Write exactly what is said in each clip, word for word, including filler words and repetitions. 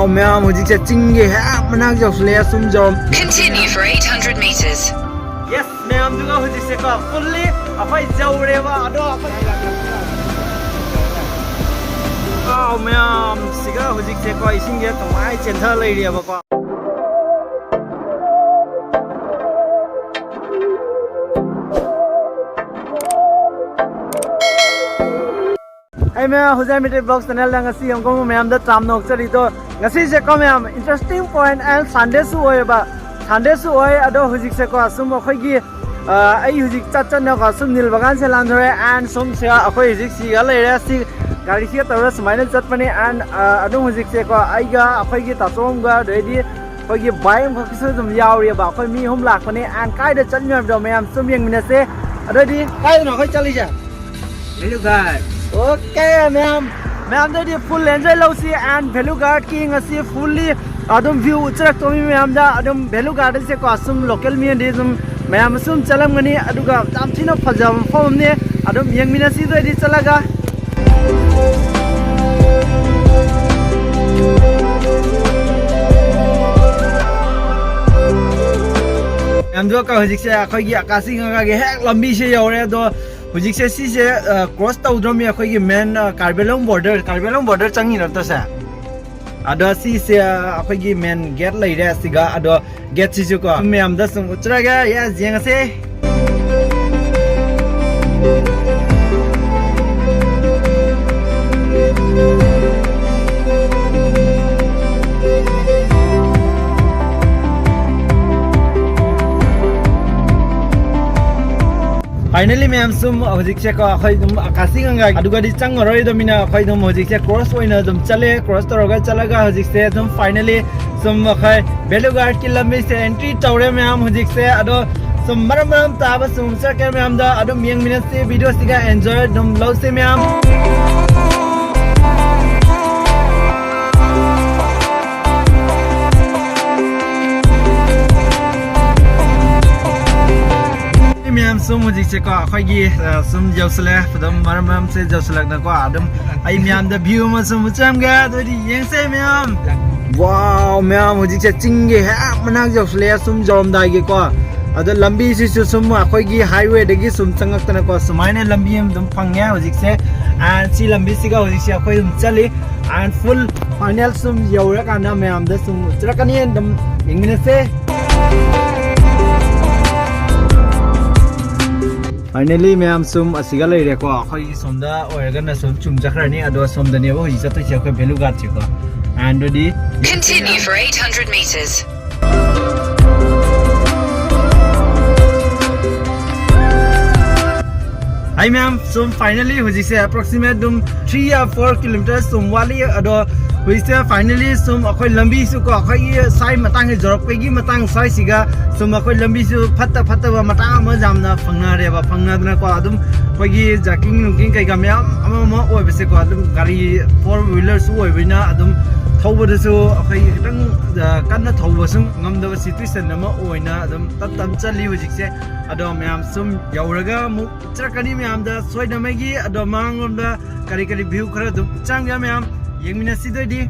ꯑꯣ, ꯃꯌꯥꯝ, ꯍꯧꯖꯤꯛꯁꯦ ꯆꯤꯡꯒꯤ ꯍꯦꯛ ꯃꯅꯥꯛ ꯌꯧꯁꯤꯜꯂꯛꯑꯦ, ꯑꯁꯨꯝ ꯌꯧꯔꯝ꯫ Continue for eight hundred meters. Yes, ꯃꯌꯥꯝꯗꯨꯒ ꯍꯧꯖꯤꯛꯁꯦꯀꯣ fully ꯑꯩꯈꯣꯏ ꯌꯧꯔꯦꯕ꯫ ꯑꯗꯣ ꯑꯩꯈꯣꯏ, ꯑꯥꯎ, ꯃꯌꯥꯝꯁꯤꯒ ꯍꯧꯖꯤꯛꯁꯦꯀꯣ ꯏꯁꯤꯡꯁꯦ ꯀꯃꯥꯏꯅ ꯆꯦꯟꯊ ꯂꯩꯔꯤꯑꯕꯀꯣ꯫ ꯑꯩ ꯃꯌꯥꯝ, ꯍꯧꯖꯤꯛ ꯃꯤꯇꯩ Vlogs channelꯗ ꯉꯁꯤ ꯑꯃꯨꯛꯀ ꯃꯌꯥꯝꯗ ꯇꯥꯝꯅ ꯑꯣꯛꯆꯔꯤꯗꯣ꯫ ꯉꯁꯤꯁꯦꯀꯣ ꯃꯌꯥꯝ, interesting point and Sundayꯁꯨ ꯑꯣꯏꯌꯦꯕ꯫ Sundayꯁꯨ ꯑꯣꯏ, ꯑꯗꯣ ꯍꯧꯖꯤꯛꯁꯦꯀꯣ ꯁꯨꯝ ꯑꯩꯈꯣꯏꯒꯤ, ꯑ, ꯑꯩ ꯍꯧꯖꯤꯛ ꯆꯠ ꯆꯠꯅꯀꯣ ꯁꯨꯝ ꯅꯤꯜ ꯕꯒꯥꯟꯁꯦ ꯂꯥꯟꯊꯣꯔꯛꯑꯦ and ꯁꯣꯝꯁꯦ ꯑꯩꯈꯣꯏ ꯍꯧꯖꯤꯛ ꯁꯤꯒ ꯂꯩꯔꯦ꯫ ꯁꯤ ꯒꯥꯔꯤꯁꯤꯒ ꯇꯧꯔꯒ ꯁꯨꯃꯥꯏꯅ ꯆꯠꯄꯅꯤ and, ꯑ, ꯑꯗꯨꯝ ꯍꯧꯖꯤꯛꯁꯦꯀꯣ ꯑꯩꯒ ꯑꯩꯈꯣꯏꯒꯤ ꯇꯥꯆꯧ ꯑꯃꯒ ꯑꯗꯩꯗꯤ ꯑꯩꯈꯣꯏꯒꯤ bike ꯑꯃꯈꯛꯀꯤꯁꯨ ꯑꯗꯨꯝ ꯌꯥꯎꯔꯤꯑꯕ꯫ ꯑꯩꯈꯣꯏ ꯃꯤ ꯑꯍꯨꯝ ꯂꯥꯛꯄꯅꯦ and ꯀꯥꯏꯗ ꯆꯠꯂꯤꯅꯣ ꯍꯥꯏꯕꯗꯣ ꯃꯌꯥꯝ ꯁꯨꯝ ꯌꯦꯡꯃꯤꯟꯅꯁꯦ꯫ ꯑꯗꯨꯗꯤ ꯀꯥꯏꯗꯅꯣ ꯑꯩꯈꯣꯏ ꯆꯠꯂꯤꯁꯦ? Value Guard. Okay, ꯃꯌꯥꯝ, ꯃꯌꯥꯝꯗꯩꯗꯤ full enjoy ꯂꯧꯁꯤ and Value Guardꯀꯤ ꯉꯁꯤ fully ꯑꯗꯨꯝ view ꯎꯠꯆꯔꯛꯇꯧꯅꯤ ꯃꯌꯥꯝꯗ꯫ ꯑꯗꯨꯝ Value Guardꯁꯦꯀꯣ ꯁꯨꯝ local ꯃꯤꯅꯗꯤ ꯑꯗꯨꯝ ꯃꯌꯥꯝ ꯁꯨꯝ ꯆꯠꯂꯝꯒꯅꯤ, ꯑꯗꯨꯒ ꯌꯥꯝ ꯊꯤꯅ ꯐꯖꯕ ꯃꯐꯝ ꯑꯃꯅꯤ꯫ ꯑꯗꯨꯝ ꯌꯦꯡꯃꯤꯟꯅꯁꯤ ꯑꯗꯨ ꯑꯣꯏꯗꯤ ꯆꯠꯂꯒ꯫ ꯃꯌꯥꯝꯗꯣ ꯍꯧꯖꯤꯛꯁꯦ ꯑꯩꯈꯣꯏꯒꯤ ꯑꯀꯥꯁꯤ ꯒꯪꯒꯥꯒꯤ ꯍꯦꯛ ꯂꯝꯕꯤꯁꯦ ꯌꯧꯔꯦ꯫ ꯑꯗꯣ ꯍꯧꯖꯤꯛꯁꯦ ꯁꯤꯁꯦ, ꯑ, cross ꯇꯧꯗ꯭ꯔꯣꯝꯃꯤ ꯑꯩꯈꯣꯏꯒꯤ main, ꯑ, ꯀꯥꯔꯕꯤ ꯑꯪꯂꯣꯡ border, ꯀꯥꯔꯕꯤ ꯑꯪꯂꯣꯡ border ꯆꯪꯉꯤ ꯅꯠꯇ꯭ꯔꯁꯦ? ꯑꯗꯣ ꯁꯤꯁꯦ, ꯑ, ꯑꯩꯈꯣꯏꯒꯤ main gate ꯂꯩꯔꯦ ꯑꯁꯤꯒ꯫ ꯑꯗꯣ gateꯁꯤꯁꯨ ꯀꯣ ꯃꯌꯥꯝꯗ ꯁꯨꯝ ꯎꯠꯆꯔꯒꯦ꯫ Yes, ꯌꯦꯡꯉꯁꯦ꯫ Finally ꯃꯌꯥꯝ, ꯁꯨꯝ ꯍꯧꯖꯤꯛꯁꯦꯀꯣ ꯑꯩꯈꯣꯏ ꯑꯗꯨꯝ ꯑꯀꯥꯁꯤ ꯒꯪꯒꯥ ꯑꯗꯨꯒꯗꯤ ꯆꯪꯉꯔꯣꯏꯗꯃꯤꯅ ꯑꯩꯈꯣꯏ ꯑꯗꯨꯝ ꯍꯧꯖꯤꯛꯁꯦ cross ꯑꯣꯏꯅ ꯑꯗꯨꯝ ꯆꯠꯂꯦ꯫ Cross ꯇꯧꯔꯒ ꯆꯠꯂꯒ ꯍꯧꯖꯤꯛꯁꯦ ꯑꯗꯨꯝ finally ꯁꯨꯝ ꯑꯩꯈꯣꯏ Value Guardꯀꯤ ꯂꯝꯕꯤꯁꯦ entry ꯇꯧꯔꯦ ꯃꯌꯥꯝ ꯍꯧꯖꯤꯛꯁꯦ꯫ ꯑꯗꯣ ꯁꯨꯝ ꯃꯔꯝ ꯃꯔꯝ ꯇꯥꯕ ꯁꯨꯝ ꯆꯠꯀꯦ ꯃꯌꯥꯝꯗ ꯑꯗꯨꯝ ꯌꯦꯡꯃꯤꯟꯅꯁꯤ꯫ Videoꯁꯤꯒ enjoy ꯑꯗꯨꯝ ꯂꯧꯁꯤ ꯃꯌꯥꯝ꯫ ꯃꯌꯥꯝ ꯁꯨꯝ ꯍꯧꯖꯤꯛꯁꯦꯀꯣ ꯑꯩꯈꯣꯏꯒꯤ ꯑ, ꯁꯨꯝ ꯌꯧꯁꯜꯂꯦ, ꯑꯗꯨꯝ ꯃꯔꯝ ꯃꯔꯝꯁꯦ ꯌꯧꯁꯜꯂꯛꯅꯀꯣ ꯑꯗꯨꯝ ꯑꯩ ꯃꯌꯥꯝꯗ ꯚ꯭ꯌꯨ ꯑꯃ ꯁꯨꯝ ꯎꯠꯆꯔꯝꯒꯦ꯫ ꯑꯗꯨꯗꯤ ꯌꯦꯡꯁꯦ ꯃꯌꯥꯝ꯫ ꯋꯥꯎ ꯃꯌꯥꯝ, ꯍꯧꯖꯤꯛꯁꯦ ꯆꯤꯡꯒꯤ ꯍꯦꯛ ꯃꯅꯥꯛ ꯌꯧꯁꯜꯂꯛꯑꯦ ꯁꯨꯝ ꯌꯧꯔꯝꯗꯥꯏꯒꯤꯀꯣ꯫ ꯑꯗꯣ ꯂꯝꯕꯤꯁꯤꯁꯨ ꯁꯨꯝ ꯑꯩꯈꯣꯏꯒꯤ ꯍꯥꯏꯋꯦꯗꯒꯤ ꯁꯨꯝ ꯆꯪꯉꯛꯇꯅꯀꯣ ꯁꯨꯃꯥꯏꯅ ꯂꯝꯕꯤ ꯑꯃ ꯑꯗꯨꯝ ꯐꯪꯉꯦ ꯍꯧꯖꯤꯛꯁꯦ꯫ ꯑꯦꯟ ꯁꯤ ꯂꯝꯕꯤꯁꯤꯒ ꯍꯧꯖꯤꯛꯁꯦ ꯑꯩꯈꯣꯏ ꯑꯗꯨꯝ ꯆꯠꯂꯤ꯫ ꯑꯦꯟ ꯐꯨꯜ ꯐꯥꯏꯅꯦꯜ ꯁꯨꯝ ꯌꯧꯔꯀꯥꯟꯗ ꯃꯌꯥꯝꯗ ꯁꯨꯝ ꯎꯠꯆꯔꯛꯀꯅꯤ, ꯑꯗꯨꯝ ꯌꯦꯡꯃꯤꯟꯅꯁꯦ꯫ ꯐꯥꯏꯅꯦꯜꯂꯤ ꯃꯌꯥꯝ ꯁꯨꯝ ꯑꯁꯤꯒ ꯂꯩꯔꯦꯀꯣ꯫ ꯑꯩꯈꯣꯏꯒꯤ ꯁꯣꯝꯗ ꯑꯣꯏꯔꯒꯅ ꯁꯨꯝ ꯆꯨꯝꯖꯈ꯭ꯔꯅꯤ, ꯑꯗꯣ ꯁꯣꯝꯗꯅꯦꯕ ꯍꯧꯖꯤꯛ ꯆꯠꯇꯣꯏꯁꯦ ꯑꯩꯈꯣꯏ ꯚꯦꯂꯨ ꯒꯥꯔꯗꯁꯦꯀꯣ꯫ ꯑꯦꯟ ꯑꯗꯨꯗꯤ Continue for eight hundred meters. ꯍꯥꯏ ꯃꯌꯥꯝ, ꯁꯨꯝ ꯐꯥꯏꯅꯦꯜꯂꯤ ꯍꯧꯖꯤꯛꯁꯦ ꯑꯦꯄ꯭ꯔꯣꯛꯁꯤꯃꯦꯠ ꯑꯗꯨꯝ ꯊ꯭ꯔꯤ ꯌꯥ ꯐꯣꯔ ꯀꯤꯂꯣꯃꯤꯇꯔ ꯁꯨꯝ ꯋꯥꯠꯂꯤ꯫ ꯑꯗꯣ ꯍꯧꯖꯤꯛꯁꯦ ꯐꯥꯏꯅꯦꯜꯂꯤ ꯁꯨꯝ ꯑꯩꯈꯣꯏ ꯂꯝꯕꯤꯁꯨ ꯀꯣ, ꯑꯩꯈꯣꯏꯒꯤ ꯁ꯭ꯋꯥꯏ ꯃꯇꯥꯡꯒꯤ ꯌꯧꯔꯛꯄꯒꯤ ꯃꯇꯥꯡ ꯁ꯭ꯋꯥꯏꯁꯤꯒ ꯁꯨꯝ ꯑꯩꯈꯣꯏ ꯂꯝꯕꯤꯁꯨ ꯐꯠꯇ ꯐꯠꯇꯕ ꯃꯇꯥꯡ ꯑꯃ ꯌꯥꯝꯅ ꯐꯪꯅꯔꯦꯕ꯫ ꯐꯪꯅꯗꯅꯀꯣ ꯑꯗꯨꯝ ꯑꯩꯈꯣꯏꯒꯤ ꯖꯥꯀꯤꯡ ꯅꯨꯡꯀꯤꯡ ꯀꯩꯀꯥ ꯃꯌꯥꯝ ꯑꯃ ꯑꯃ ꯑꯣꯏꯕꯁꯦꯀꯣ, ꯑꯗꯨꯝ ꯒꯥꯔꯤ ꯐꯣꯔ ꯋꯤꯂꯔꯁꯨ ꯑꯣꯏꯕꯅꯤꯅ ꯑꯗꯨꯝ ꯊꯧꯕꯗꯁꯨ ꯑꯩꯈꯣꯏꯒꯤ ꯈꯤꯇꯪ ꯑ, ꯀꯟꯅ ꯊꯧꯕꯁꯨ ꯉꯝꯗꯕ ꯁꯤꯆꯨꯋꯦꯁꯟ ꯑꯃ ꯑꯣꯏꯅ ꯑꯗꯨꯝ ꯇꯞ ꯇꯞ ꯆꯠꯂꯤ ꯍꯧꯖꯤꯛꯁꯦ꯫ ꯑꯗꯣ ꯃꯌꯥꯝ ꯁꯨꯝ ꯌꯧꯔꯒ ꯑꯃꯨꯛ ꯆꯠꯀꯅꯤ ꯃꯌꯥꯝꯗ ꯁꯣꯏꯗꯅꯃꯛꯀꯤ꯫ ꯑꯗꯣ ꯃꯥꯡꯂꯣꯝꯗ ꯀꯔꯤ ꯀꯔꯤ ꯚ꯭ꯌꯨ ꯈꯔ ꯑꯗꯨꯝ ꯆꯪꯒꯦ ꯃꯌꯥꯝ ꯌꯦꯡꯃꯤꯟꯅꯁꯤꯗꯣꯏꯗꯤ꯫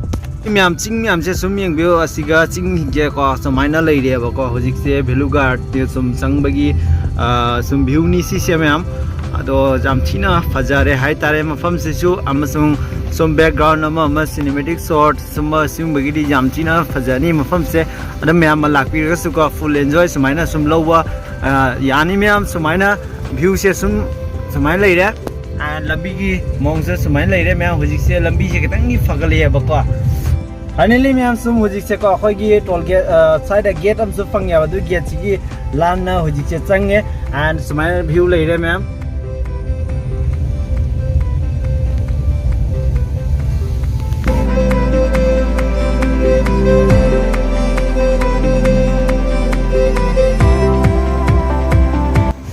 ꯃꯌꯥꯝ ꯆꯤꯡ ꯃꯌꯥꯝꯁꯦ ꯁꯨꯝ ꯌꯦꯡꯕꯤꯌꯨ, ꯑꯁꯤꯒ ꯆꯤꯡꯁꯦꯀꯣ ꯁꯨꯃꯥꯏꯅ ꯂꯩꯔꯦꯕꯀꯣ꯫ ꯍꯧꯖꯤꯛꯁꯦ ꯚꯦꯂꯨ ꯒꯥꯔꯗ ꯁꯨꯝ ꯆꯪꯕꯒꯤ ꯑ, ꯁꯨꯝ ꯚ꯭ꯌꯨꯅꯤ ꯁꯤꯁꯦ ꯃꯌꯥꯝ꯫ ꯑꯗꯣ ꯌꯥꯝ ꯊꯤꯅ ꯐꯖꯔꯦ ꯍꯥꯏꯇꯥꯔꯦ ꯃꯐꯝꯁꯤꯁꯨ, ꯑꯃꯁꯨꯡ ꯁꯨꯝ ꯕꯦꯛꯒ꯭ꯔꯥꯎꯟ ꯑꯃ ꯑꯃ ꯁꯤꯅꯦꯃꯦꯇꯤꯛ ꯁꯣꯠ ꯁꯨꯝꯕ ꯁꯤꯒꯨꯝꯕꯒꯤꯗꯤ ꯌꯥꯝ ꯊꯤꯅ ꯐꯖꯅꯤ ꯃꯐꯝꯁꯦ꯫ ꯑꯗꯨꯝ ꯃꯌꯥꯝ ꯑꯃ ꯂꯥꯛꯄꯤꯔꯒꯁꯨꯀꯣ ꯐꯨꯜ ꯑꯦꯟꯖꯣꯏ ꯁꯨꯃꯥꯏꯅ ꯁꯨꯝ ꯂꯧꯕ ꯑ, ꯌꯥꯅꯤ ꯃꯌꯥꯝ꯫ ꯁꯨꯃꯥꯏꯅ ꯚ꯭ꯌꯨꯁꯦ ꯁꯨꯝ ꯁꯨꯃꯥꯏꯅ ꯂꯩꯔꯦ꯫ ꯑ, ꯂꯝꯕꯤꯒꯤ ꯃꯑꯣꯡꯁꯦ ꯁꯨꯃꯥꯏꯅ ꯂꯩꯔꯦ ꯃꯌꯥꯝ꯫ ꯍꯧꯖꯤꯛꯁꯦ ꯂꯝꯕꯤꯁꯦ ꯈꯤꯇꯪꯗꯤ ꯐꯒꯠꯂꯛꯑꯦꯕꯀꯣ꯫ ꯐꯥꯏꯅꯦꯜꯂꯤ ꯃꯌꯥꯝ ꯁꯨꯝ ꯍꯧꯖꯤꯛꯁꯦꯀꯣ ꯑꯩꯈꯣꯏꯒꯤ ꯇꯣꯜ ꯒꯦꯠ, ꯑ, ꯁ꯭ꯋꯥꯏꯗ ꯒꯦꯠ ꯑꯃꯁꯨ ꯐꯪꯉꯦꯕ, ꯑꯗꯨ ꯒꯦꯠꯁꯤꯒꯤ ꯂꯥꯟꯅ ꯍꯧꯖꯤꯛꯁꯦ ꯆꯪꯉꯦ꯫ ꯑꯦꯟ ꯁꯨꯃꯥꯏꯅ ꯚ꯭ꯌꯨ ꯂꯩꯔꯦ ꯃꯌꯥꯝ꯫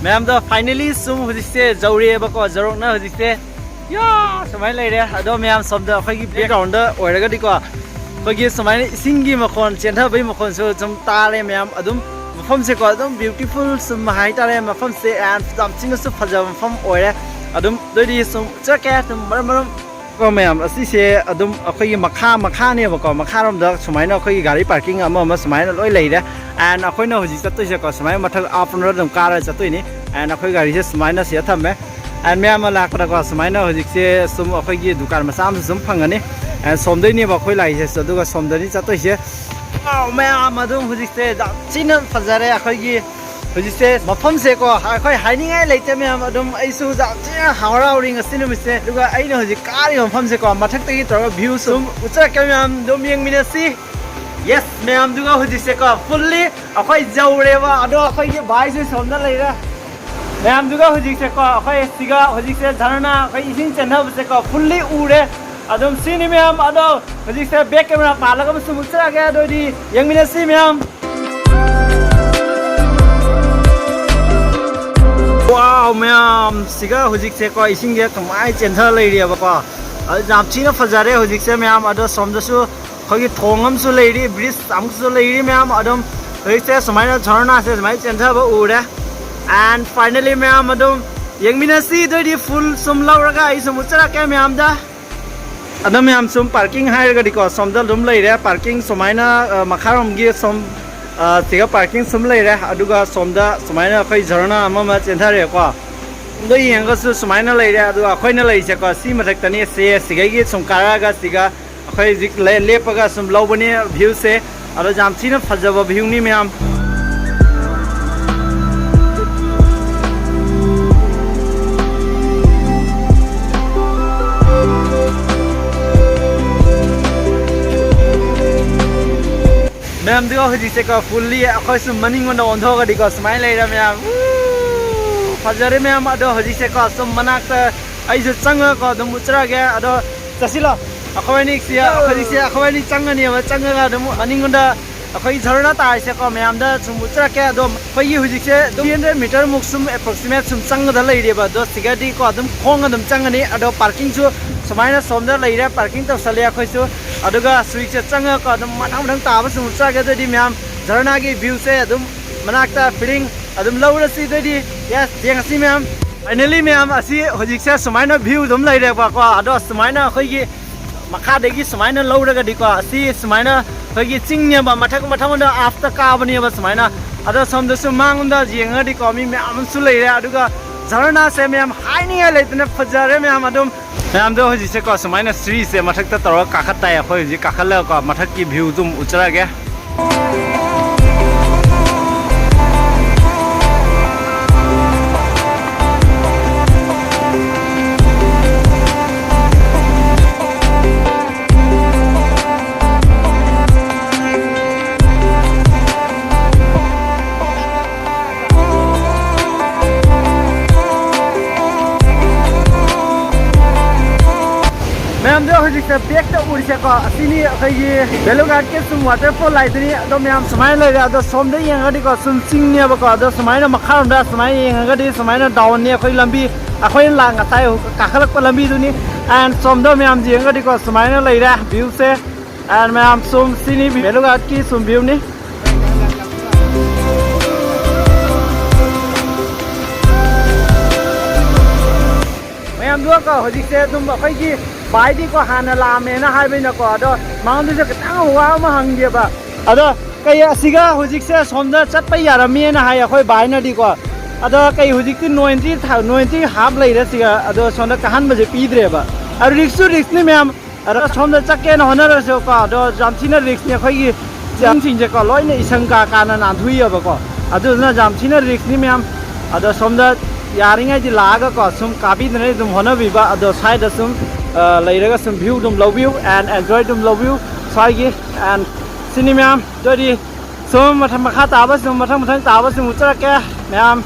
ꯃꯌꯥꯝꯗꯣ ꯐꯥꯏꯅꯦꯜꯂꯤ ꯁꯨꯝ ꯍꯧꯖꯤꯛꯁꯦ ꯌꯧꯔꯦꯕꯀꯣ, ꯌꯧꯔꯛꯅ ꯍꯧꯖꯤꯛꯁꯦ ꯌꯥ ꯁꯨꯃꯥꯏꯅ ꯂꯩꯔꯦ꯫ ꯑꯗꯣ ꯃꯌꯥꯝ ꯁꯣꯝꯗ ꯑꯩꯈꯣꯏꯒꯤ ꯕꯦꯛꯒ꯭ꯔꯥꯎꯟꯗ ꯑꯣꯏꯔꯒꯗꯤꯀꯣ ꯑꯩꯈꯣꯏꯒꯤ ꯁꯨꯃꯥꯏꯅ ꯏꯁꯤꯡꯒꯤ ꯃꯈꯣꯟ ꯆꯦꯟꯊꯕꯒꯤ ꯃꯈꯣꯟꯁꯨ ꯁꯨꯝ ꯇꯥꯔꯦ ꯃꯌꯥꯝ꯫ ꯑꯗꯨꯝ ꯃꯐꯝꯁꯦꯀꯣ ꯑꯗꯨꯝ beautiful ꯁꯨꯝ ꯍꯥꯏꯇꯥꯔꯦ꯫ ꯃꯐꯝꯁꯦ and ꯌꯥꯝ ꯊꯤꯅꯁꯨ ꯐꯖꯕ ꯃꯐꯝ ꯑꯣꯏꯔꯦ꯫ ꯑꯗꯨꯝ ꯑꯗꯨꯏꯗꯤ ꯁꯨꯝ ꯆꯠꯀꯦ ꯑꯗꯨꯝ ꯃꯔꯝ ꯃꯔꯝ꯫ ꯀꯣ ꯃꯌꯥꯝ, ꯑꯁꯤꯁꯦ ꯑꯗꯨꯝ ꯑꯩꯈꯣꯏꯒꯤ ꯃꯈꯥ ꯃꯈꯥꯅꯦꯕꯀꯣ꯫ ꯃꯈꯥꯔꯣꯝꯗ ꯁꯨꯃꯥꯏꯅ ꯑꯩꯈꯣꯏꯒꯤ ꯒꯥꯔꯤ parking ꯑꯃ ꯑꯃ ꯁꯨꯃꯥꯏꯅ ꯂꯣꯏ ꯂꯩꯔꯦ꯫ And ꯑꯩꯈꯣꯏꯅ ꯍꯧꯖꯤꯛ ꯆꯠꯇꯣꯏꯁꯦꯀꯣ ꯁꯨꯃꯥꯏꯅ ꯃꯊꯛ up ꯔꯣꯝꯗ ꯑꯗꯨꯝ ꯀꯥꯔ ꯆꯠꯇꯣꯏꯅꯤ꯫ And ꯑꯩꯈꯣꯏ ꯒꯥꯔꯤꯁꯦ ꯁꯨꯃꯥꯏꯅ ꯁꯤꯗ ꯊꯝꯃꯦ꯫ And ꯃꯌꯥꯝ ꯑꯃ ꯂꯥꯛꯄꯗꯀꯣ ꯁꯨꯃꯥꯏꯅ ꯍꯧꯖꯤꯛꯁꯦ ꯁꯨꯝ ꯑꯩꯈꯣꯏꯒꯤ ꯗꯨꯀꯥꯟ ꯃꯆꯥ ꯑꯃꯁꯨ ꯁꯨꯝ ꯐꯪꯒꯅꯤ꯫ And ꯁꯣꯝꯗꯩꯅꯦꯕ ꯑꯩꯈꯣꯏ ꯂꯥꯛꯏꯁꯦ꯫ ꯑꯗꯨꯒ ꯁꯣꯝꯗꯅꯤ ꯆꯠꯇꯣꯏꯁꯦ꯫ Wow, ꯃꯌꯥꯝ ꯑꯗꯨꯝ ꯍꯧꯖꯤꯛꯁꯦ ꯌꯥꯝ ꯊꯤꯅ ꯐꯖꯔꯦ ꯑꯩꯈꯣꯏꯒꯤ ꯍꯧꯖꯤꯛꯁꯦ ꯃꯐꯝꯁꯦꯀꯣ꯫ ꯑꯩꯈꯣꯏ ꯍꯥꯏꯅꯤꯡꯉꯥꯏ ꯂꯩꯇꯦ ꯃꯌꯥꯝ꯫ ꯑꯗꯨꯝ ꯑꯩꯁꯨ ꯌꯥꯝ ꯊꯤꯅ ꯍꯔꯥꯎꯔꯤ ꯉꯁꯤ ꯅꯨꯃꯤꯠꯁꯦ꯫ ꯑꯗꯨꯒ ꯑꯩꯅ ꯍꯧꯖꯤꯛ ꯀꯥꯔꯤꯕ ꯃꯐꯝꯁꯦꯀꯣ ꯃꯊꯛꯇꯒꯤ ꯇꯧꯔꯒ view ꯁꯨꯝ ꯎꯠꯆꯔꯛꯀꯦ ꯃꯌꯥꯝ, ꯑꯗꯨꯝ ꯌꯦꯡꯃꯤꯟꯅꯁꯤ꯫ Yes, ꯃꯌꯥꯝꯗꯨꯒ ꯍꯧꯖꯤꯛꯁꯦꯀꯣ fully ꯑꯩꯈꯣꯏ ꯌꯧꯔꯦꯕ꯫ ꯑꯗꯣ ꯑꯩꯈꯣꯏꯒꯤ ꯚꯥꯏꯁꯨ ꯁꯣꯝꯗ ꯂꯩꯔꯦ꯫ ꯃꯌꯥꯝꯗꯨꯒ ꯍꯧꯖꯤꯛꯁꯦꯀꯣ ꯑꯩꯈꯣꯏ ꯁꯤꯒ ꯍꯧꯖꯤꯛꯁꯦ ꯙꯔꯅꯥ ꯑꯩꯈꯣꯏ ꯏꯁꯤꯡ ꯆꯦꯟꯊꯕꯁꯦꯀꯣ fully ꯎꯔꯦ꯫ ꯑꯗꯨꯝ ꯁꯤꯅꯤ ꯃꯌꯥꯝ꯫ ꯑꯗꯣ ꯍꯧꯖꯤꯛꯁꯦ back camera ꯄꯥꯜꯂꯒ ꯑꯃꯁꯨ ꯎꯠꯆꯔꯛꯑꯒꯦ꯫ ꯑꯗꯨ ꯑꯣꯏꯗꯤ ꯌꯦꯡꯃꯤꯟꯅꯁꯤ ꯃꯌꯥꯝ꯫ Wow, ꯃꯌꯥꯝ, ꯁꯤꯒ ꯍꯧꯖꯤꯛꯁꯦꯀꯣ ꯏꯁꯤꯡꯁꯦ ꯀꯃꯥꯏꯅ ꯆꯦꯟꯊ ꯂꯩꯔꯤꯑꯕꯀꯣ꯫ ꯑꯗꯨ ꯌꯥꯝ ꯊꯤꯅ ꯐꯖꯔꯦ ꯍꯧꯖꯤꯛꯁꯦ ꯃꯌꯥꯝ꯫ ꯑꯗꯣ ꯁꯣꯝꯗꯁꯨ ꯑꯩꯈꯣꯏꯒꯤ ꯊꯣꯡ ꯑꯃꯁꯨ ꯂꯩꯔꯤ, bridge ꯑꯃꯁꯨ ꯂꯩꯔꯤ ꯃꯌꯥꯝ꯫ ꯑꯗꯨꯝ ꯍꯧꯖꯤꯛꯁꯦ ꯁꯨꯃꯥꯏꯅ ꯙꯔꯅꯥꯁꯦ ꯁꯨꯃꯥꯏꯅ ꯆꯦꯟꯊꯕ ꯎꯔꯦ꯫ And finally ꯃꯌꯥꯝ ꯑꯗꯨꯝ ꯌꯦꯡꯃꯤꯟꯅꯁꯤ꯫ ꯑꯗꯨ ꯑꯣꯏꯗꯤ full ꯁꯨꯝ ꯂꯧꯔꯒ ꯑꯩ ꯁꯨꯝ ꯎꯠꯆꯔꯛꯀꯦ ꯃꯌꯥꯝꯗ꯫ ꯑꯗꯣ ꯃꯌꯥꯝ ꯁꯨꯝ parking ꯍꯥꯏꯔꯒꯗꯤꯀꯣ ꯁꯣꯝꯗ ꯑꯗꯨꯝ ꯂꯩꯔꯦ꯫ Parking ꯁꯨꯃꯥꯏꯅ, ꯑ, ꯃꯈꯥꯔꯣꯝꯒꯤ ꯁꯨꯝ, ꯑ, ꯁꯤꯒ parking ꯁꯨꯝ ꯂꯩꯔꯦ꯫ ꯑꯗꯨꯒ ꯁꯣꯝꯗ ꯁꯨꯃꯥꯏꯅ ꯑꯩꯈꯣꯏ ꯙꯔꯅꯥ ꯑꯃ ꯑꯃ ꯆꯦꯟꯊꯔꯛꯑꯦꯀꯣ꯫ ꯑꯗꯣ ꯌꯦꯡꯉꯒꯁꯨ ꯁꯨꯃꯥꯏꯅ ꯂꯩꯔꯦ꯫ ꯑꯗꯨꯒ ꯑꯩꯈꯣꯏꯅ ꯂꯩꯔꯤꯁꯦꯀꯣ ꯁꯤ ꯃꯊꯛꯇꯅꯤ꯫ ꯁꯤ ꯁꯤꯒꯩꯒꯤ ꯁꯨꯝ ꯀꯥꯔꯛꯑꯒ ꯁꯤꯒ ꯑꯩꯈꯣꯏ ꯍꯧꯖꯤꯛ ꯂꯦ-, ꯂꯦꯞꯄꯒ ꯁꯨꯝ ꯂꯧꯕꯅꯤ viewꯁꯦ꯫ ꯑꯗꯣ ꯌꯥꯝ ꯊꯤꯅ ꯐꯖꯕ viewꯅꯤ ꯃꯌꯥꯝ꯫ ꯃꯌꯥꯝꯗꯨꯒ ꯍꯧꯖꯤꯛꯁꯦꯀꯣ fully ꯑꯩꯈꯣꯏ ꯁꯨꯝ ꯃꯅꯤꯡꯉꯣꯟꯗ ꯑꯣꯟꯊꯣꯛꯑꯒꯗꯤꯀꯣ ꯁꯨꯃꯥꯏꯅ ꯂꯩꯔꯦ ꯃꯌꯥꯝ꯫ ꯎ! ꯐꯖꯔꯦ ꯃꯌꯥꯝ꯫ ꯑꯗꯣ ꯍꯧꯖꯤꯛꯁꯦꯀꯣ ꯁꯨꯝ ꯃꯅꯥꯛꯇ ꯑꯩꯁꯨ ꯆꯪꯉꯒꯀꯣ ꯑꯗꯨꯝ ꯎꯠꯆꯔꯛꯑꯒꯦ꯫ ꯑꯗꯣ ꯆꯠꯁꯤꯜꯂꯣ꯫ ꯑꯩꯈꯣꯏ ꯑꯅꯤꯁꯦ, ꯑꯩꯈꯣꯏ ꯑꯅꯤꯁꯦ, ꯑꯩꯈꯣꯏ ꯑꯅꯤ ꯆꯪꯉꯅꯦꯕ꯫ ꯆꯪꯉꯒ ꯑꯗꯨꯝ ꯃꯅꯤꯡꯉꯣꯟꯗ ꯑꯩꯈꯣꯏ ꯙꯔꯅꯥ ꯇꯥꯔꯤꯁꯦꯀꯣ ꯃꯌꯥꯝꯗ ꯁꯨꯝ ꯎꯠꯆꯔꯛꯀꯦ꯫ ꯑꯗꯣ ꯑꯩꯈꯣꯏꯒꯤ ꯍꯧꯖꯤꯛꯁꯦ ꯑꯗꯨꯝ three hundred meter ꯃꯨꯛ ꯁꯨꯝ approximate ꯁꯨꯝ ꯆꯪꯒꯗ ꯂꯩꯔꯦꯕ꯫ ꯑꯗꯣ ꯁꯤꯒꯗꯤꯀꯣ ꯑꯗꯨꯝ ꯈꯣꯡ ꯑꯗꯨꯝ ꯆꯪꯒꯅꯤ꯫ ꯑꯗꯣ parkingꯁꯨ ꯁꯨꯃꯥꯏꯅ ꯁꯣꯝꯗ ꯂꯩꯔꯦ, parking ꯇꯧꯁꯜꯂꯦ ꯑꯩꯈꯣꯏꯁꯨ꯫ ꯑꯗꯨꯒ ꯍꯧꯖꯤꯛꯁꯦ ꯆꯪꯉꯒꯀꯣ ꯑꯗꯨꯝ ꯃꯊꯪ ꯃꯊꯪ ꯇꯥꯕ ꯁꯨꯝ ꯎꯠꯆꯔꯛꯀꯦ꯫ ꯑꯗꯨꯗꯤ ꯃꯌꯥꯝ ꯙꯔꯅꯥꯒꯤ viewꯁꯦ ꯑꯗꯨꯝ ꯃꯅꯥꯛꯇ ꯐꯤꯗꯤꯡ ꯑꯗꯨꯝ ꯂꯧꯔꯁꯤ꯫ ꯑꯗꯨꯗꯤ ꯌꯦꯁ, ꯌꯦꯡꯉꯁꯤ ꯃꯌꯥꯝ꯫ ꯐꯥꯏꯅꯦꯂꯤ ꯃꯌꯥꯝ, ꯑꯁꯤ ꯍꯧꯖꯤꯛꯁꯦ ꯁꯨꯃꯥꯏꯅ ꯚ꯭ꯌꯨ ꯑꯗꯨꯝ ꯂꯩꯔꯦꯕꯀꯣ꯫ ꯑꯗꯣ ꯁꯨꯃꯥꯏꯅ ꯑꯩꯈꯣꯏꯒꯤ ꯃꯈꯥꯗꯒꯤ ꯁꯨꯃꯥꯏꯅ ꯂꯧꯔꯒꯗꯤꯀꯣ, ꯑꯁꯤ ꯁꯨꯃꯥꯏꯅ ꯑꯩꯈꯣꯏꯒꯤ ꯆꯤꯡꯅꯦꯕ, ꯃꯊꯛ ꯃꯊꯛꯂꯣꯝꯗ ꯑꯞꯇ ꯀꯥꯕꯅꯦꯕ ꯁꯨꯃꯥꯏꯅ꯫ ꯑꯗꯣ ꯁꯣꯝꯗꯁꯨ ꯃꯥꯡꯂꯣꯝꯗ ꯌꯦꯡꯉꯒꯗꯤꯀꯣ, ꯃꯤ ꯃꯌꯥꯝ ꯑꯃꯁꯨ ꯂꯩꯔꯦ꯫ ꯑꯗꯨꯒ ꯖꯔꯅꯥꯁꯦ ꯃꯌꯥꯝ ꯍꯥꯏꯅꯤꯡꯉꯥꯏ ꯂꯩꯇꯅ ꯐꯖꯔꯦ ꯃꯌꯥꯝ꯫ ꯑꯗꯨꯝ ꯃꯌꯥꯝꯗꯣ ꯍꯧꯖꯤꯛꯁꯦꯀꯣ ꯁꯨꯃꯥꯏꯅ ꯁꯤꯔꯤꯁꯦ ꯃꯊꯛꯇ ꯇꯧꯔꯒ ꯀꯥꯈꯠ ꯇꯥꯏ꯫ ꯑꯩꯈꯣꯏ ꯍꯧꯖꯤꯛ ꯀꯥꯈꯠꯂꯒꯀꯣ ꯃꯊꯛꯀꯤ ꯚ꯭ꯌꯨꯗꯨꯝ ꯎꯠꯆꯔꯒꯦ꯫ ꯃꯌꯥꯝꯗꯣ ꯍꯧꯖꯤꯛꯁꯦ ꯕꯦꯛꯇ ꯎꯔꯤꯁꯦꯀꯣ, ꯑꯁꯤꯅꯤ ꯑꯩꯈꯣꯏꯒꯤ ꯕꯦꯂꯨꯒꯥꯠꯀꯤ ꯁꯨꯝ ꯋꯥꯇꯔꯐꯣꯜ ꯍꯥꯏꯗꯨꯅꯤ꯫ ꯑꯗꯣ ꯃꯌꯥꯝ ꯁꯨꯃꯥꯏꯅ ꯂꯩꯔꯦ꯫ ꯑꯗꯣ ꯁꯣꯝꯗ ꯌꯦꯡꯉꯒꯗꯤꯀꯣ ꯁꯨꯝ ꯆꯤꯡꯅꯦꯕꯀꯣ꯫ ꯑꯗꯣ ꯁꯨꯃꯥꯏꯅ ꯃꯈꯥꯔꯣꯝꯗ ꯁꯨꯃꯥꯏꯅ ꯌꯦꯡꯉꯒꯗꯤ ꯁꯨꯃꯥꯏꯅ ꯗꯥꯎꯟꯅꯤ ꯑꯩꯈꯣꯏ ꯂꯝꯕꯤ, ꯑꯩꯈꯣꯏꯅ ꯂꯥꯛ ꯉꯁꯥꯏ ꯀꯥꯈꯠꯂꯛꯄ ꯂꯝꯕꯤꯗꯨꯅꯤ꯫ ꯑꯦꯟ ꯁꯣꯝꯗ ꯃꯌꯥꯝ ꯌꯦꯡꯉꯒꯗꯤꯀꯣ ꯁꯨꯃꯥꯏꯅ ꯂꯩꯔꯦ ꯚ꯭ꯌꯨꯁꯦ꯫ ꯑꯦꯟ ꯃꯌꯥꯝ ꯁꯨꯝ ꯁꯤꯅꯤ ꯕꯦꯂꯨꯒꯥꯠꯀꯤ ꯁꯨꯝ ꯚ꯭ꯌꯨꯅꯤ꯫ ꯃꯌꯥꯝꯗꯨꯒꯀꯣ ꯍꯧꯖꯤꯛꯁꯦ ꯑꯗꯨꯝ ꯑꯩꯈꯣꯏꯒꯤ ꯚꯥꯏꯗꯤꯀꯣ ꯍꯥꯟꯅ ꯂꯥꯛꯑꯝꯃꯦꯅ ꯍꯥꯏꯕꯅꯤꯅꯀꯣ, ꯑꯗꯣ ꯃꯉꯣꯟꯗꯁꯨ ꯈꯤꯇꯪ ꯋꯥ ꯑꯃ ꯍꯪꯒꯦꯕ꯫ ꯑꯗꯣ ꯀꯩ ꯑꯁꯤꯒ ꯍꯧꯖꯤꯛꯁꯦ ꯁꯣꯝꯗ ꯆꯠꯄ ꯌꯥꯔꯝꯃꯦꯅ ꯍꯥꯏ ꯑꯩꯈꯣꯏ ꯚꯥꯏꯅꯗꯤꯀꯣ꯫ ꯑꯗꯣ ꯀꯩ ꯍꯧꯖꯤꯛꯇꯤ ꯅꯣꯏꯟꯇꯤ ꯊꯥ-, ꯅꯣꯏꯟꯇꯤ ꯍꯥꯞ ꯂꯩꯔꯦ ꯁꯤꯒ, ꯑꯗꯣ ꯁꯣꯝꯗ ꯀꯥꯍꯟꯕꯁꯦ ꯄꯤꯗ꯭ꯔꯦꯕ꯫ ꯑꯗꯣ ꯔꯤꯛꯁꯁꯨ ꯔꯤꯛꯁꯅꯤ ꯃꯌꯥꯝ꯫ ꯑꯗꯣ ꯁꯣꯝꯗ ꯆꯠꯀꯦꯅ ꯍꯣꯠꯅꯔꯁꯨꯀꯣ, ꯑꯗꯣ ꯌꯥꯝ ꯊꯤꯅ ꯔꯤꯛꯁꯅꯤ꯫ ꯑꯩꯈꯣꯏꯒꯤ ꯆꯤꯡꯁꯤꯡꯁꯦꯀꯣ ꯂꯣꯏꯅ ꯏꯁꯪ ꯀꯥ ꯀꯥꯅ ꯅꯥꯟꯊꯨꯏꯑꯕꯀꯣ꯫ ꯑꯗꯨꯗꯨꯅ ꯌꯥꯝ ꯊꯤꯅ ꯔꯤꯛꯁꯅꯤ ꯃꯌꯥꯝ꯫ ꯑꯗꯣ ꯁꯣꯝꯗ ꯌꯥꯔꯤꯉꯩꯗꯤ ꯂꯥꯛꯑꯒꯀꯣ ꯁꯨꯝ ꯀꯥꯕꯤꯗꯅ ꯑꯗꯨꯝ ꯍꯣꯠꯅꯕꯤꯕ꯫ ꯑꯗꯣ ꯁ꯭ꯋꯥꯏꯗ ꯁꯨꯝ, ꯑ, ꯂꯩꯔꯒ ꯁꯨꯝ ꯚ꯭ꯌꯨ ꯑꯗꯨꯝ ꯂꯧꯕꯤꯌꯨ and enjoy ꯑꯗꯨꯝ ꯂꯧꯕꯤꯌꯨ ꯁ꯭ꯋꯥꯏꯒꯤ꯫ And ꯁꯤꯅꯤ ꯃꯌꯥꯝ꯫ ꯑꯗꯨꯗꯤ ꯁꯨꯝ ꯃꯊꯪ ꯃꯈꯥ ꯇꯥꯕ ꯁꯨꯝ ꯃꯊꯪ ꯃꯊꯪ ꯇꯥꯕ ꯁꯨꯝ ꯎꯠꯆꯔꯛꯀꯦ ꯃꯌꯥꯝ꯫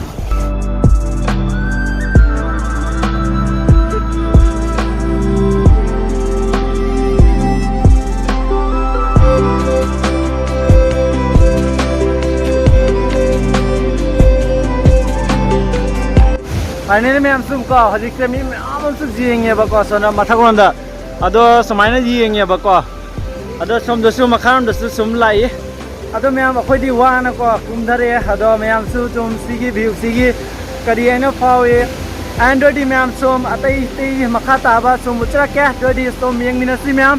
ꯐꯥꯏꯅꯦꯜꯂꯤ ꯃꯌꯥꯝ ꯁꯨꯝ ꯀꯣ ꯍꯧꯖꯤꯛꯁꯦ ꯃꯤ ꯃꯌꯥꯝ ꯑꯃꯁꯨ ꯌꯦꯡꯉꯦꯕꯀꯣ ꯁꯣꯝꯗ ꯃꯊꯛꯂꯣꯝꯗ꯫ ꯑꯗꯣ ꯁꯨꯃꯥꯏꯅ ꯌꯦꯡꯉꯦꯕꯀꯣ꯫ ꯑꯗꯣ ꯁꯣꯝꯗꯁꯨ ꯃꯈꯥꯔꯣꯝꯗꯁꯨ ꯁꯨꯝ ꯂꯥꯛꯏ꯫ ꯑꯗꯣ ꯃꯌꯥꯝ, ꯑꯩꯈꯣꯏꯗꯤ ꯋꯥꯅꯀꯣ ꯀꯨꯝꯊꯔꯛꯑꯦ꯫ ꯑꯗꯣ ꯃꯌꯥꯝꯁꯨ ꯁꯨꯝ ꯁꯤꯒꯤ ꯚ꯭ꯌꯨꯁꯤꯒꯤ ꯀꯔꯤ ꯍꯥꯏꯅ ꯐꯥꯎꯏ? ꯑꯦꯟ ꯑꯗꯨꯗꯤ ꯃꯌꯥꯝ ꯁꯨꯝ ꯑꯇꯩ ꯑꯇꯩ ꯃꯈꯥ ꯇꯥꯕ ꯁꯨꯝ ꯎꯠꯆꯔꯛꯀꯦ꯫ ꯑꯗꯨꯗꯤ ꯁꯨꯝ ꯌꯦꯡꯃꯤꯟꯅꯁꯤ ꯃꯌꯥꯝ꯫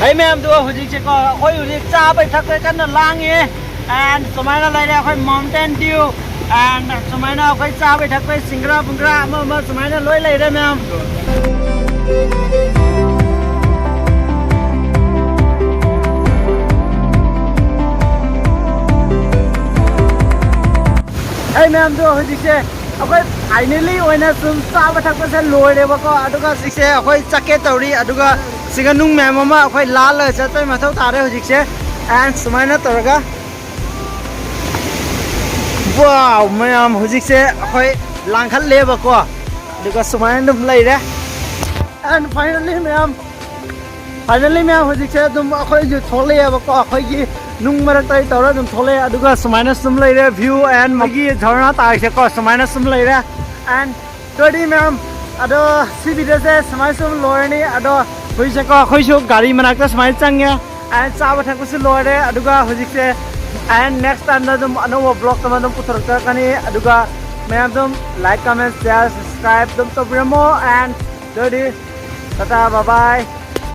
ꯑꯩ ꯃꯌꯥꯝꯗꯣ ꯍꯧꯖꯤꯛꯁꯦꯀꯣ, ꯑꯩꯈꯣꯏ ꯍꯧꯖꯤꯛ ꯆꯥꯕꯩ ꯊꯛꯄꯩ ꯀꯟꯅ ꯂꯥꯡꯉꯤ꯫ ꯑꯦꯟ ꯁꯨꯃꯥꯏꯅ ꯂꯩꯔꯦ ꯑꯩꯈꯣꯏ mountain dew꯫ ꯑꯦꯟ ꯁꯨꯃꯥꯏꯅ ꯑꯩꯈꯣꯏ ꯆꯥꯕꯩ ꯊꯛꯄꯩ ꯁꯤꯡꯒ꯭ꯔꯥ ꯕꯨꯡꯒ꯭ꯔꯥ ꯑꯃ ꯑꯃ ꯁꯨꯃꯥꯏꯅ ꯂꯣꯏ ꯂꯩꯔꯦ ꯃꯌꯥꯝ꯫ ꯑꯩ ꯃꯌꯥꯝꯗꯣ ꯍꯧꯖꯤꯛꯁꯦ ꯑꯩꯈꯣꯏ finally ꯑꯣꯏꯅ ꯁꯨꯝ ꯆꯥꯕ ꯊꯛꯄꯁꯦ ꯂꯣꯏꯔꯦꯕꯀꯣ꯫ ꯑꯗꯨꯒ ꯍꯧꯖꯤꯛꯁꯦ ꯑꯩꯈꯣꯏ ꯆꯠꯀꯦ ꯇꯧꯔꯤ꯫ ꯑꯗꯨꯒ ꯁꯤꯒ ꯅꯨꯡ ꯃꯌꯥꯝ ꯑꯃ ꯑꯩꯈꯣꯏ ꯂꯥꯜꯂꯒ ꯆꯠꯄꯩ ꯃꯊꯧ ꯇꯥꯔꯦ ꯍꯧꯖꯤꯛꯁꯦ꯫ ꯑꯦꯟ ꯁꯨꯃꯥꯏꯅ ꯇꯧꯔꯒ, wow, ꯃꯌꯥꯝ, ꯍꯧꯖꯤꯛꯁꯦ ꯑꯩꯈꯣꯏ ꯂꯥꯡꯈꯠꯂꯦꯕꯀꯣ꯫ ꯑꯗꯨꯒ ꯁꯨꯃꯥꯏꯅ ꯑꯗꯨꯝ ꯂꯩꯔꯦ꯫ ꯑꯦꯟ finally ꯃꯌꯥꯝ, finally ꯃꯌꯥꯝ, ꯍꯧꯖꯤꯛꯁꯦ ꯑꯗꯨꯝ ꯑꯩꯈꯣꯏꯁꯨ ꯊꯣꯛꯂꯛꯑꯦꯕꯀꯣ꯫ ꯑꯩꯈꯣꯏꯒꯤ ꯅꯨꯡ ꯃꯔꯛꯇ ꯇꯧꯔ ꯑꯗꯨꯝ ꯊꯣꯛꯂꯛꯑꯦ꯫ ꯑꯗꯨꯒ ꯁꯨꯃꯥꯏꯅ ꯁꯨꯝ ꯂꯩꯔꯦ, view ꯑꯦꯟ ꯃꯣꯏꯒꯤ ꯙꯔꯅꯥ ꯇꯥꯔꯤꯁꯦꯀꯣ ꯁꯨꯃꯥꯏꯅ ꯁꯨꯝ ꯂꯩꯔꯦ꯫ ꯑꯦꯟ ꯑꯗꯨꯗꯤ ꯃꯌꯥꯝ, ꯑꯗꯣ ꯁꯤ videoꯁꯦ ꯁꯨꯃꯥꯏꯅ ꯁꯨꯝ ꯂꯣꯏꯔꯅꯤ꯫ ꯑꯗꯣ ꯍꯧꯖꯤꯛꯁꯦꯀꯣ ꯑꯩꯈꯣꯏꯁꯨ ꯒꯥꯔꯤ ꯃꯅꯥꯛꯇ ꯁꯨꯃꯥꯏꯅ ꯆꯪꯉꯦ꯫ ꯑꯦꯟ ꯆꯥꯕ ꯊꯛꯄꯁꯨ ꯂꯣꯏꯔꯦ꯫ ꯑꯗꯨꯒ ꯍꯧꯖꯤꯛꯁꯦ ꯑꯦꯟ next timeꯗ ꯑꯗꯨꯝ ꯑꯅꯧꯕ vlogꯇ ꯑꯗꯨꯝ ꯄꯨꯊꯣꯔꯛꯆꯔꯛꯀꯅꯤ꯫ ꯑꯗꯨꯒ ꯃꯌꯥꯝ ꯑꯗꯨꯝ like, comment, share, subscribe ꯑꯗꯨꯝ ꯇꯧꯕꯤꯔꯝꯃꯣ꯫ ꯑꯦꯟ ꯑꯗꯨꯗꯤ ꯇꯥꯇꯥ, bye bye꯫